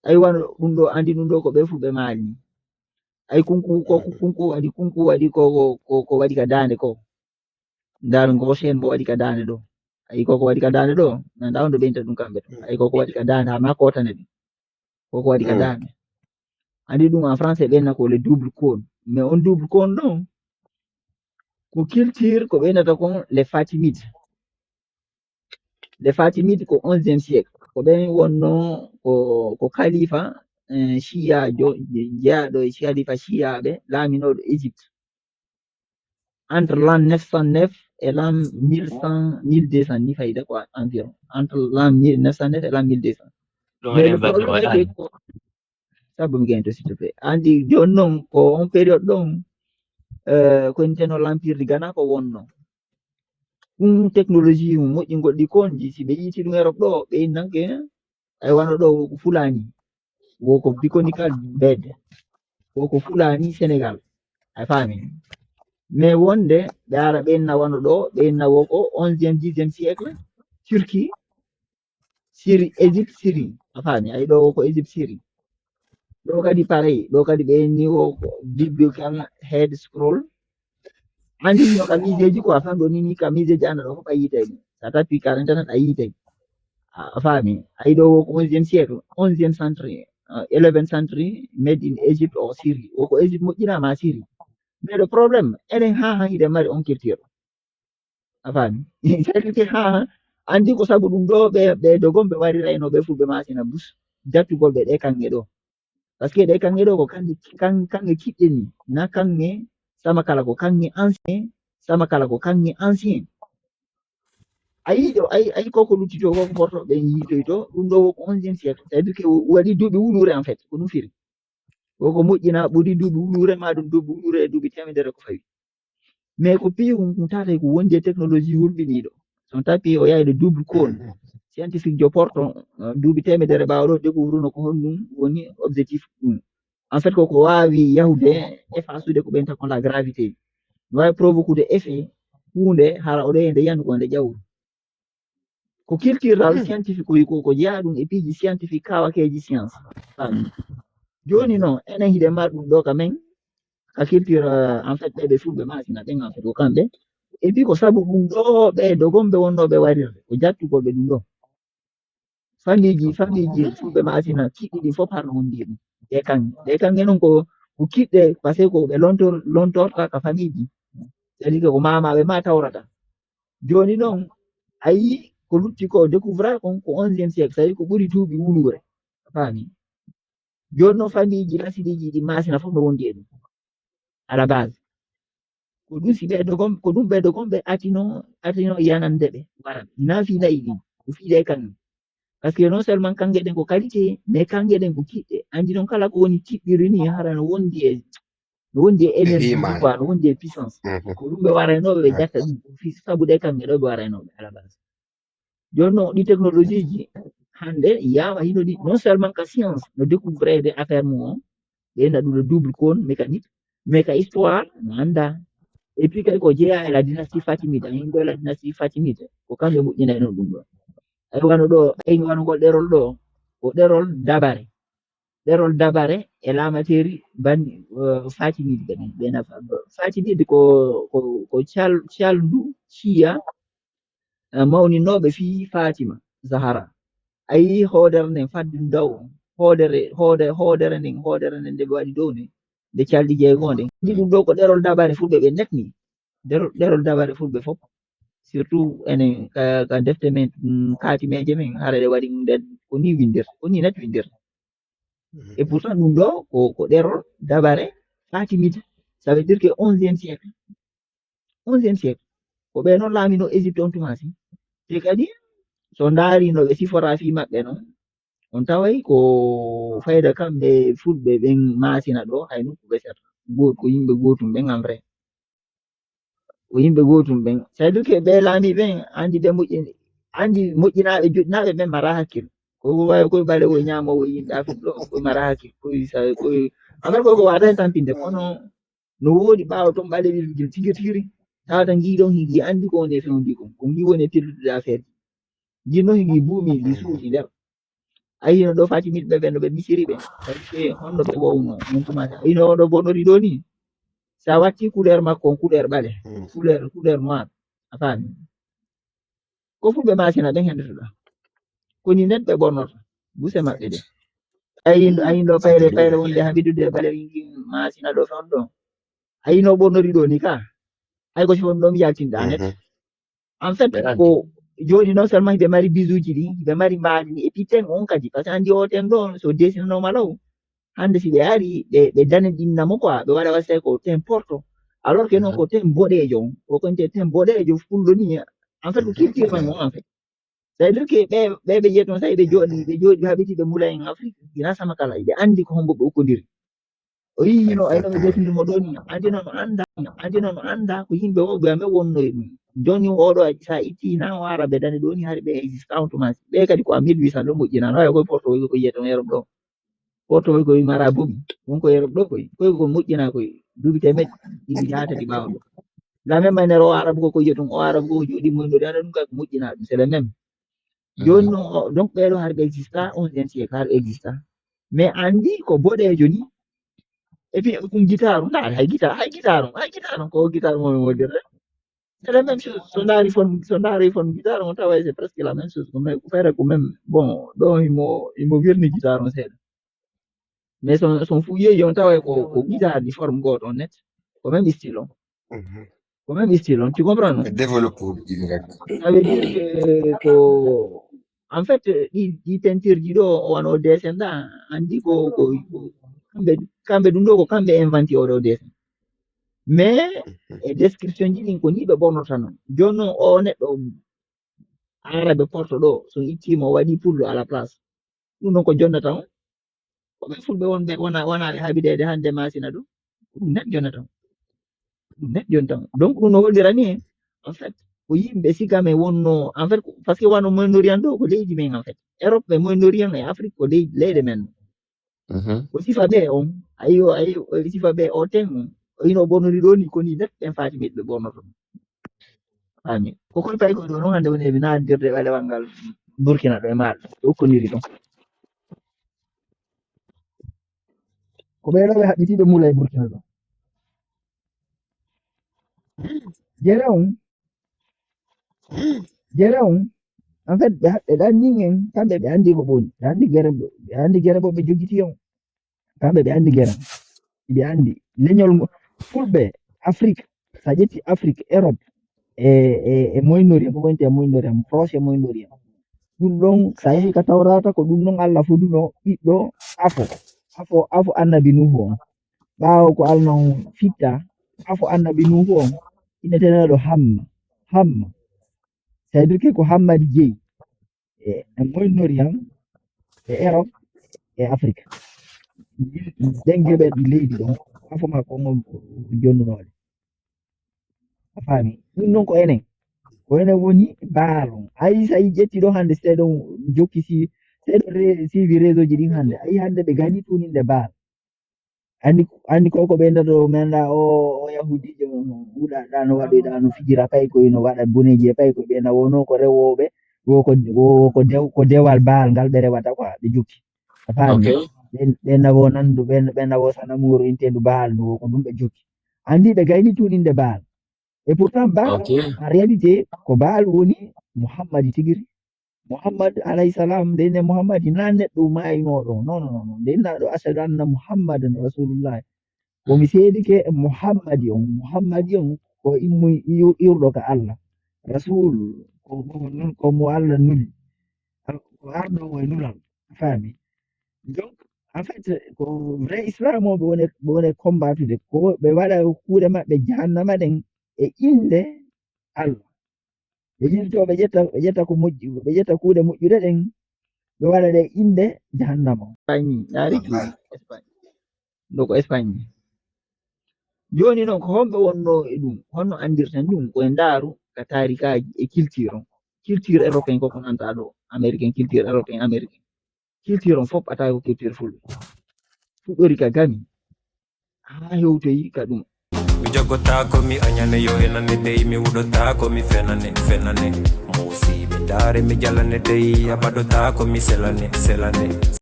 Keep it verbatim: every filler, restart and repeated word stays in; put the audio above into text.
Ay wano ɗum ɗo, andi ɗum ɗo ko ɓe fu ɓe maali. Ay kunku, ko kunku waɗi, kunku waɗi ko, ko, ko, ko waɗi ka daande ko. Ndar ngo seen mo waɗi ka daande ɗo. Ay ko ko waɗi ka daande ɗo, na nda on ɗo ɓenta ɗum kamɓe to. Ay ko ko waɗi ka daande, ha ma kotane ɗum. Ko ko waɗi ka daande. Andi ɗum en français ɓenna ko le double cône. Mais on double cône ɗon, ko culture ko ɓe nata kon les Fatimides. Les Fatimides ko onzième siècle. Ko ɓen wonno ko, ko khalifa, eh, shiya jo, je-, jeyaɗo e khalifa shiyaɓe, laaminoɗo Égypte. Entre l'an neuf cent neuf et l'an mille cent, mille deux cents ni fayda quoi, environ. Entre l'an mille neuf cent neuf et l'an mille deux cents. Mais le problème, c'est que ko, sabu mi gento, s'il te plaît. Andi, jooni noon, ko on période ɗon, eh, ko inteno l'Empire du Ghana ko wonno. Ɗum technologie mum moƴƴingol ɗi konji, si ɓe yiiti ɗum Europe ɗo, ɓe innanke, ay wano ɗo ko Fulani, wo ko Biconical bed, wo ko Fulani Sénégal. A faami? Mais wonde, ɓe ara ɓe inna wano ɗo, ɓe inna wo ko onzième, dixième siècle, Turquie, Syrie, Égypte, Syrie. A faami? Ay ɗo wo ko Égypte, Syrie. Ɗo kadi pareil, ɗo kadi ɓe inni wo ko biblical head scroll. Andi no ka miseji ko a fan ɗo nini ka miseji ana ɗo ko ɓa yitay ɗum. Sa tapi ka internet a yitay. A, a faami? Ay ɗo wo ko onzième siècle, onzième century, uh, eleventh century, made in Egypt or Syrie. Wo ko Égypte moƴƴinama Syrie. Mais le problème, enen ha han hiɗen mari on culture. A faami? C'est-à-dire que ha, andi ko sabu ɗum ɗo ɓe, ɓe dogon ɓe warirayno ɓe fulɓe masina bus. Jattugol ɓe ɗe kanŋe ɗo. Parce que ɗe kanŋe ɗo ko kanŋe, kan-, kanŋe kiɗɗe ni. Na kanŋe sama kala ko kanŋe ancien, sama kala ko kanŋe ancien. Ayi ɗo, ayi, ayi koko luttito, koko porto ɓe yiitoyto, ɗum ɗo wo ko onzième siècle. C'est-à-dire que waɗi duuɓi wuluure en fait, ko ɗum firi. Wo ko moƴƴina ɓuri duuɓi wuluure, ma ɗum duuɓi wuluure e duuɓi temedere ko fawi. Mais ko piyi ɗum, ɗum tawata ko wondi e technologie hulɓiniiɗo. So on tapi o yahi ɗo double cône, scientifique jo porto, eh, duuɓi temedere ɓaawo ɗo, découvre no ko honɗum woni objectif ɗum. En fait, ko ko waawi yahude e fasude ko ɓeyta ko la gravité. No waawi provoquer effet huunde hara oɗo e nde yandu ko nde ƴawru. Ko cultural scientifique, ko, ko, ko jeyaa ɗum e piiji scientifique, kawakeeji science. Faami? Jooni noon, enen hiɗen mari ɗum ɗo ka men, ka culture, euh, en fait, ɓe, ɓe fulɓe masina ɓen, en fait, ko kamɓe. Et puis, ko sabu ɗum ɗo, ɓe dogonɓe wonnooɓe warirde, ko jattugol ɓe ɗum ɗo. Famille ji, famille ji fulɓe masina kiɗɗi ɗin fof harno wondi e ɗum. Ɗe kan, ɗe kan e noon ko, ko kiɗɗe, parce que ko ɓe lontor-, lontorta ka famille ji. C'est-à-dire que ko mamaɓe ma tawrata. Jooni noon, a yii ko lutti ko découvra kon ko onzième siècle, c'est-à-dire ko ɓuri duuɓi wuluure. A faami? Jooni noon, famille ji lasiɗiji ɗi masina fof no wondi e ɗum. À la base. Ko ɗum si ɓe dogon, ko ɗum ɓe dogon ɓe atino, atino yanande ɓe wara. Ina fi nayi ɗin, ko fi ɗe kan. Parce que non seulement kanŋe ɗen ko qualité, mais kanŋe ɗen ko kiɗɗe. Andi noon kala ko woni kiɗɗiri ni hara no wondi e, no wondi e énergie, quoi, no wondi e puissance. Ko ɗum ɓe waraynooɓe, ɓe jatta ɗum. Ko fi sabu ɗe kanŋe ɗo ɓe waraynooɓe à la base. Jooni noon, ɗi technologie ji hannde yaama hino ɗi, non seulement ka science, no découvre des affaires mum on, ɓe inna ɗum le double cône mécanique, mais ka histoire, no annda. Et puis kadi ko jeyaa e la dynastie fatimide, a yii ɗo la dynastie fatimide, ko kamɓe moƴƴinayno ɗum ɗo. Ay wano ɗo, ay wano ngol ɗerol ɗo, ko ɗerol dabare. Ɗerol dabare e laamateeri ban-, eh, fatimide ɓe, ɓe nafa. Fatimide ko, ko, ko cal-, calndu shiya, eh, mawninooɓe fii Fatima Zahara. A yii hoodere nden faddu ndaw, hoodere, hoode-, hoodere nden, hoodere nden nde ɓe waɗi dow nden, nde calɗi jeego nden. Ɗum ɗo ko ɗerol dabare fulɓe ɓe netni. Ɗerol, ɗerol dabare fulɓe fof. Surtout enen ka, ka defte men, mm, kaatimeeje men, hara ɗe waɗi ɗum nden, ko ni winndira, ko ni net winndira. Et pourtant, ɗum ɗo ko, ko ɗerol dabare fatimide. Ça veut dire que onzième siècle. Onzième siècle. Ko ɓe noon laamino Égypte on tuma si. Te kadi, so ndaari no ɓe sifora fii maɓɓe noon, on taway ko fayda kamɓe fulɓe ɓen maasina ɗo, hay nokku ɓe serta. Go-, ko yimɓe gootum ɓen en vrai. Ko yimɓe gootum ɓen. C'est-à-dire que ɓe laami ɓen, andi ɓe moƴƴini, andi moƴƴinaaɓe, joɗɗinaaɓe ɓen mara hakkil. Ko wawi ko ɓalewo ñaamowo yimɓe Afrik ɗo, ko mara hakkil. Ko sa-, ko, en fait, ko, ko waɗa e tampinde, kono no woodi ɓaawo ton ɓalewi gil tigi tigi. Tawata ngii ɗon higi andi ko woni e fewndi kon. Ko ngii woni e pellutude affaire ji. Ngii noon higi buumi, ndi suuɗi nder. A yino ɗo Fatimiɓe ɓe no ɓe misiri ɓe. Honno ɓe wowno? On commencé. A yino ɗo bonori ɗo ni. Sa watti couleur makko on, couleur ɓale. Couleur, couleur noir. A faami? Ko fulɓe masina ɓen hendotoɗa. Ko ni net ɓe ɓornoto. Buse maɓɓe ɗe. Ayin, ayin ɗo payre, payre wonde haɓidude bale wingi masina ɗo ton ɗo. Ayin o ɓornori ɗo ni ka. Ay ko si won ɗo mi yaltinɗa net. En fait, ko joni non seulement ɓe mari bisuji ɗi, ɓe mari mbaadi ni, et puis ten on kadi, parce que andi o ten ɗo, so desinanoma law, hande si ɓe ari, ɓe, ɓe danedinna mo quoi, ɓe waɗa wasay ko ten porto. Alors que non ko ten boɗejo on, ko konte ten boɗejo fullo ni, en fait, ko culture men on, en fait. C'est-à-dire que ɓe, ɓe, ɓe jeton sa ɓe jooɗi, ɓe jooɗi haɓiti ɓe mula en Afrique, ina sama kala, ɓe andi ko hombo ɓe ukkodiri. O yiyino ay no ɓe jotindimo ɗo ni, andi no anda, andi no anda ko yimɓe woɓɓe amen wonno e ɗum. Joni oɗo sa itti na o arabe dane ɗo ni hari ɓe exista on tuma. Ɓe kadi ko a mille huit cent ɗo moƴƴinano, ay koye porto ko yiyeton Europe ɗo. Porto ko koye mara buɓi, won ko Europe ɗo koye, koye ko moƴƴina koye, duuɓi temeɗɗe ɗiɗi haa tati ɓaawo ɗo. La même manière o arabe ko ko yiyeton, o arabe ko jooɗi moyno dana ɗum kay ko moƴƴina ɗum, c'est le même. Joni non, donc ɓeɗo har ɓe exista, onzième siècle har exista. Mais andi ko boɗejo ni. Et puis ɗum guitare, ndaari hay guitare, hay guitare, hay guitare ko guitare mo mi wodirre. C'est la même chose. So ndaari fon, so ndaari fon guitare on tawa c'est presque la même chose. Ko même, ko même, bon, ɗo imo, imo wirni guitare on seeɗa. Mais son, son fouillé on tawa ko, ko guitare di forme goto on net. Ko même style on. Ko même style on, tu comprends, non? Développe. Ça veut dire que ko, en fait, ɗi, ɗi peinture ji ɗo, wano dessin ɗa, andi ko, ko, ko kamɓe, kamɓe ɗum ɗo ko kamɓe inventi oɗo dessin. Mais e description ji ɗin ko ni ɓe ɓornota non. Joni non o neɗɗo arabe porto ɗo, so ittima o waɗi pullo à la place. Ɗum ɗon ko jonnata on. Ko ɓe fulɓe wonɓe wona, wona ɓe haɓideede hannde masina ɗum. Ko ɗum net jonnata on. Ko ɗum net jonnata on. Donc ɗum no hollirani en, en fait, ko yimɓe siga men wonno, en fait, parce que wano Moyen-Orient ɗo ko leydi men, en fait. Europe e Moyen-Orient e Afrique ko leydi, leyɗe men. Ko sifa ɓe on, ayo, ayo, o sifa ɓe o ten on. O ino ɓornori ɗo ni, ko ni net ɓen Fatimiɓe ɓe ɓornoto. Ami. Ko koy pay ko ɗo non hannde woni e mi nandirde ɓalewal ngal Burkina ɗo e maɗa. Ɗo koniri ɗon. Ko ɓe ɗo ɓe haɓɓiti ɓe mula e Burkina ɗo. Jere on. Jere on. En fait, ɓe haɓɓe ɗan nin en, kamɓe ɓe andi ko ɓoni. Ɓe andi gere, ɓe andi gere bo ɓe jogiti on. Kamɓe ɓe andi gere. Ɓe andi leñol ngo, fulɓe Afrique, sa ƴetti Afrique, Europe, e, e, e Moyen-Orient, ko wonte e Moyen-Orient, proche e Moyen-Orient. Ɗum ɗon, sa yehi ka Tawrata, ko ɗum ɗon Allah foduno ɓiɗɗo afo, afo, afo annabi Nuhu on. Ɓaawo ko Allah non fitta, afo annabi Nuhu on, inneteneɗo Hamma, Hamma. C'est-à-dire que ko Hammadi jeyi. E, e Moyen-Orient, e Europe, e Afrique. Ɗen geɓe leydi ɗon, afo makko ngo jonnunoɗe. A faami? Ɗum non ko enen. Ko enen woni Baal on. Ayi, sa yi ƴetti ɗo hannde, seeɗo jokki si, seeɗo re-, suivi réseau ji ɗin hannde. Ayi, hannde ɓe gani tuninde Baal. Andi, andi ko, ko ɓe ndaɗo, men da o, o Yahudijo, wuɗa ɗa no waɗoy ɗa no fijira pay koy no waɗa boneji e pay koy ɓe na wono ko rewoɓe, wo ko, wo ko dew-, ko dewal Baal ngal ɓe rewata quoi, ɓe jokki. A faami? Ok. Ɓen, ɓen na wo nandu, ɓen, ɓen na wo sanamuuru intendu Baal ndu wo ko ɗum ɓe jokki. Andi ɓe gayni tuninde Baal. Et pourtant Baal, ok, en réalité, ko Baal woni Muhammad tigiri. Muhammad alayhi salam, nde ne Muhammad na neɗɗo maayinooɗo. Non, non, non, non. Nde na ɗo ashhadu anna Muhammadan rasulullah. Ko mi seedike Muhammadi on. Muhammadi on ko immu iw-, iwruɗo ka Allah. Rasul ko, ko, ko mo Allah nuli. Ko arɗo o e nulal. A faami? Donc, en fait, ko vrai islam o ɓe woni, ɓe woni combattude. Ko ɓe waɗa kuuɗe maɓɓe jahannama ɗen e innde Allah. Ɓe yilto, ɓe ƴetta, ɓe ƴetta ko moƴƴi, ɓe ƴetta kuuɗe moƴƴuɗe ɗen, ɓe waɗa ɗe innde jahannama. Espagne, ndaari ki Espagne. Ɗo ko Espagne. Jooni noon, ko homɓe wonno e ɗum? Honno anndirten ɗum? Ko e ndaaru ka taarikaaji e culture on. Culture européen ko ko nanta ɗo, américain, culture européen, américain. Culture on fof ɓata ko culture fulɓe. Fuɗɗori ka gami, haa hewtoyi ka ɗum. Jogotaako mi añane yo enane dey, mi wuɗotaako mi fenane fenane. Muusiiɓe ndaare mi jalane dey, abadotaako mi selane selane.